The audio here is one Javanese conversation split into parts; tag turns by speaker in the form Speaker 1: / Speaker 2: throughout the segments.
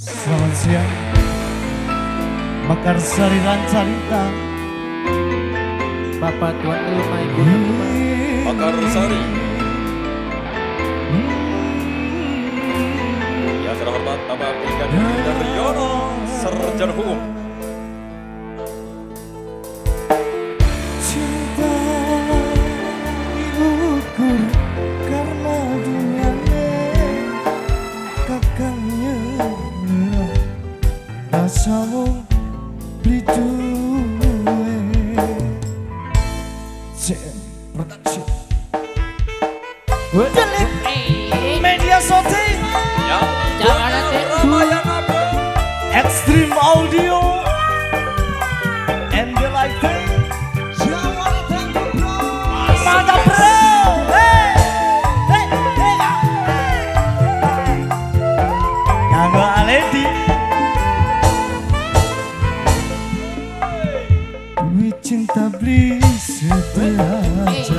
Speaker 1: Selamat siang. Mekarsari Ranca Lintang.
Speaker 2: Bapak tuan rumah, ibu rumah.
Speaker 3: Mekarsari. Yang terhormat Bapak Brigadir Daryono, Sarjana Hukum.
Speaker 1: Cinta diukur karena dunyane kakangnya rasa wong beli duwe. CM Production Delik Media Shooting Extreme Audio and the Lighting. Mantap bro. Hey, hey, hey. Kanggo Aledi. Duit cinta beli sederajat,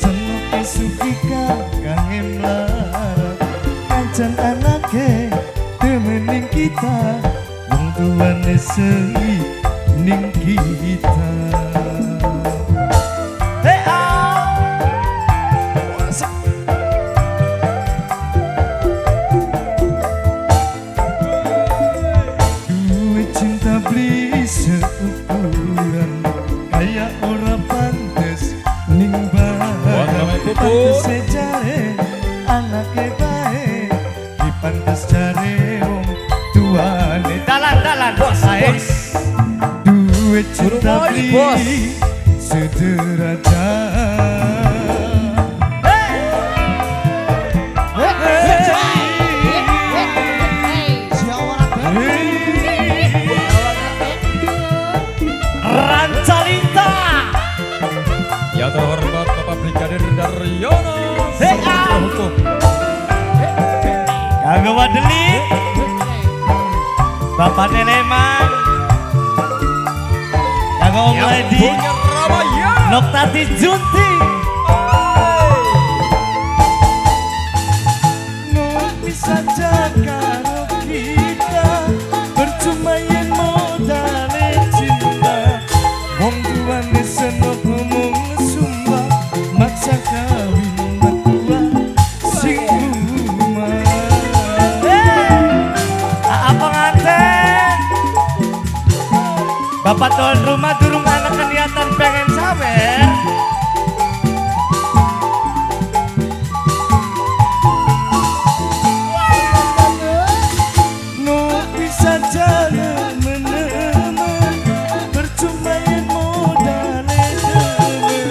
Speaker 1: seneng sukika kange melarat, kancan anake temenin kita, wong tuane seni ning kita. Hey ah. Duit cinta beli seukuran, kaya ora pantes ning badan, pantes jare anake bae, dipantes jare wong tuane. Dalan-dalan bos ae. Duit cinta beli sederajat. Ranca Lintang.
Speaker 3: Yang terhormat Bapak Brigadir Daryono, Sarjana Hukum.
Speaker 1: Kanggo Wadeli, Bapak Neneman, kanggo Om Ledi, Noktati Junti. Ngopi saja karo kita, percuma yen modale cinta. Wong tuane senok ngomong sumpah, maksa kawin mertua sing rumah. Apa nganten? Bapak tuan rumah durung anak niatan pengen sawer. Ngopi saja nemen-nemen, percuma yen modale demen.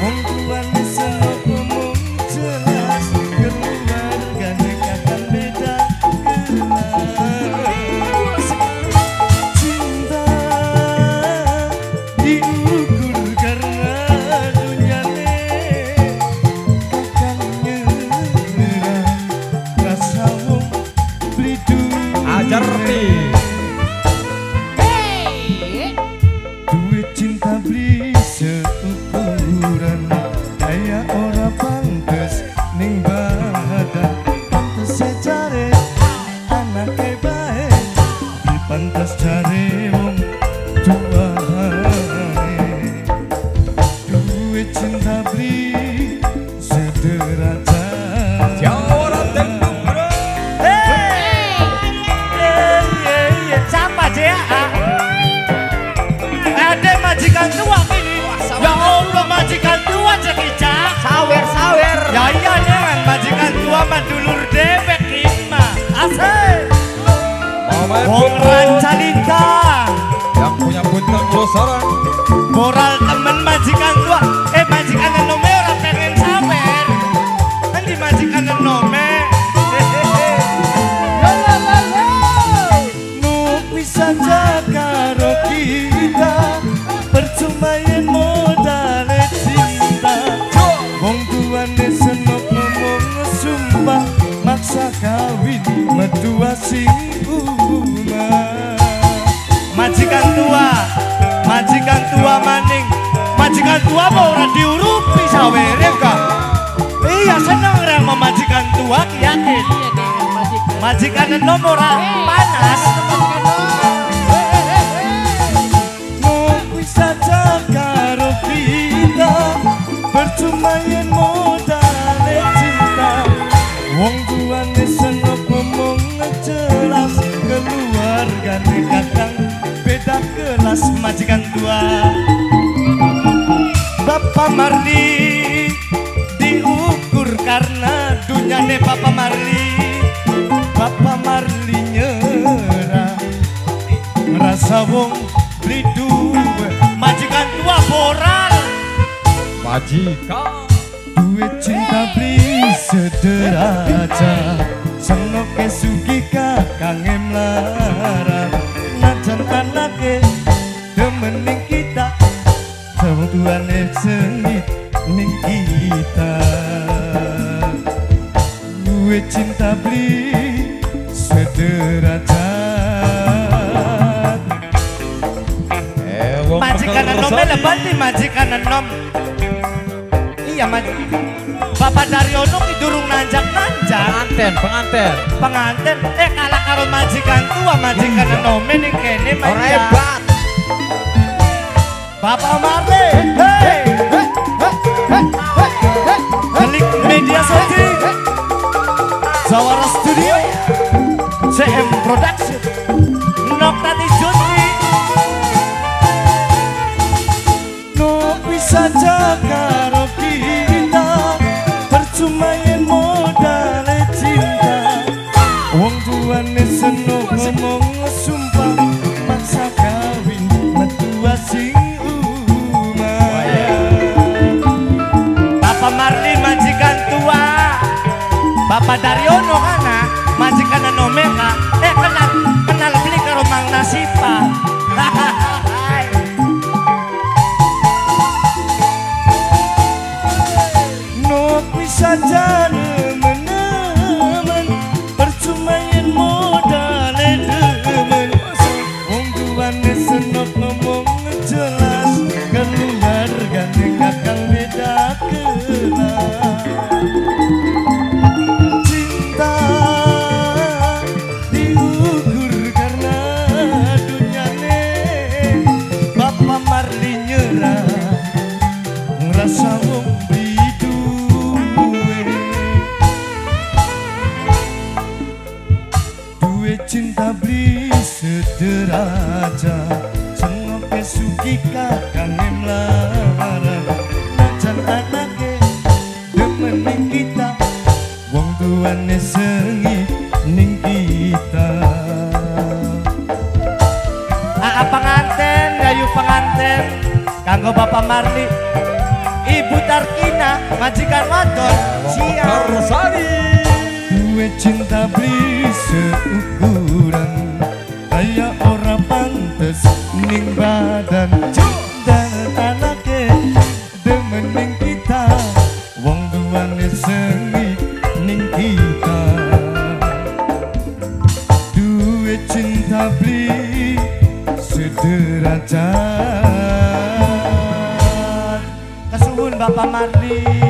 Speaker 1: Wong tuane senok ngomong jelas, keluargane kakang beda kelas. Cinta diukur karena dunyane, kakang nyerah rasa wong beli duwe.
Speaker 3: Ajar pi.
Speaker 1: Duit cinta beli seukuran, kaya ora pantes ning badan, pantes jare anake bae, pantes jare wong tuane. Duit cinta beli sederajat.
Speaker 3: Jawara Tenggung bro.
Speaker 1: Siapa JA? Ada majikan tua ini. Ya Allah, majikan tua cek Ica.
Speaker 2: Sawer sawer.
Speaker 1: Ya iya nyan, majikan tua mah dulur dewek mah. Asik. Wong Ranca Lintang
Speaker 3: yang punya puntang losaran.
Speaker 1: Moral temen majikan tua. Majikan enome ora pengen sawer. Endi majikan enome? Ngopi saja karo kita, percuma yen modale cinta. Wong tuane senok ngomong sumpah, maksa kawin mertua sing umah. Majikan tua, majikan tua maning, majikan tua mau ora diurupi sawere kok. Iya seneng ra majikan tua yakin.
Speaker 2: Iya dengan majikan.
Speaker 1: Majikan enom ora panas.
Speaker 4: Mungkin saja karo kita percuma yen modale cinta. Wong tuane senok ngomong jelas, keluargane kakang beda kelas majikan tua. Bapak Marli diukur karena dunyane Bapak Marli. Bapak Marli nyerah ngerasa wong beli duwe.
Speaker 1: Majikan tua boral.
Speaker 3: Majikan
Speaker 4: duwe cinta beli sederajat. Senoke sugih kakange mlarat. Najan anake demen ning kita, wong tuane sengit ning kita. Duwe cinta beli sederajat.
Speaker 1: Majikan enom lebat nih majikan enom. Iya majikan. Bapak Daryono ki durung nanjak-nanjak.
Speaker 2: Penganten, penganten.
Speaker 1: Penganten kalah karo majikan tua, majikan enome ning kene
Speaker 2: ora hebat.
Speaker 1: Bapak Marli, hey. Delik Media Shooting, Jawara Studio, CM Production, Noktati Juti.
Speaker 4: No bisa karo kita, percuma yen modale cinta. Wong tuane senok ngomong sumpah, maksa kawin metua sing umah.
Speaker 1: Bapak Marli majikan tua, Bapak Daryono kana majikan enome ka kenal beli karo Mang Nasipa.
Speaker 4: No bisa nemen-nemen, percuma yen modale demen. Wong tuane senok ngomong jelas, keluargane kakang beda kelas. Cinta diukur karena dunyane. Bapak Marli nyerah ngerasa wong beli duwe. Duwe cinta beli sederajat. Senoke sugih kakange mlarat. Najan anake demen ning kita, wong tuane sengit ning kita.
Speaker 1: Aa penganten, yayu penganten kanggo Bapak Marli, Ibu Tarkina majikan wadon siap.
Speaker 4: Duwe cinta beli seukuran, kaya ora pantes ning badan. Cinta anake demen ning kita, wong tuane sengit ning kita. Duwe cinta beli sederajat.
Speaker 1: Kesuwun Bapak Marli.